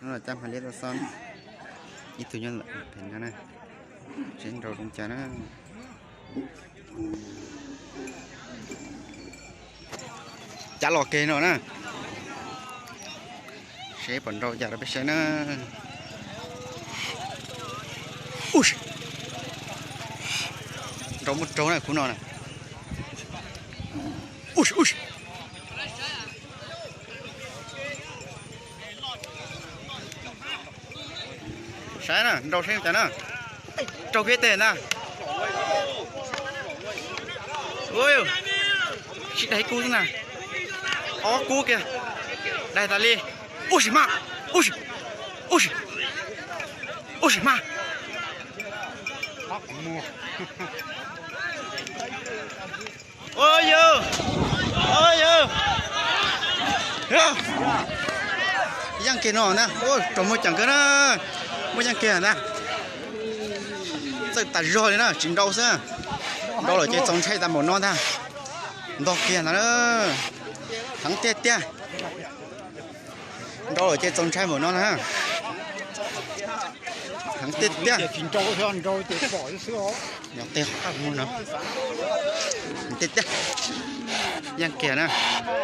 Cab hma liab tuaj xob, ib tug nyob lawm pem no na, seb nrau zoo cas na. Cab los kiag no na, seb puas nrau cas rau peb saib na. Nrau muaj raug na khub no na. Saib na, nrau saib cas na. Raug kiag tej na. Tsis daig kub xwb na. Ob kub kiag. Daig tas li. Ub sim mas. Ub sim. Ub sim mas. Yog, yog, yeej kiag no na, raug muaj ceem kawg na, muaj yeej kiag ntag. Txawj tas zog li na, tsis nrau xwb. Nrau lawm ces txaus ntshai tas npaum no ntag. Ntog kiag ntag na. Heev tiag tiag. Nrau lawm ces txaus ntshai npaum no na. Heev tiag tiag. Nyob tej qab no. Heev tiag tiag. Yeej kiag na.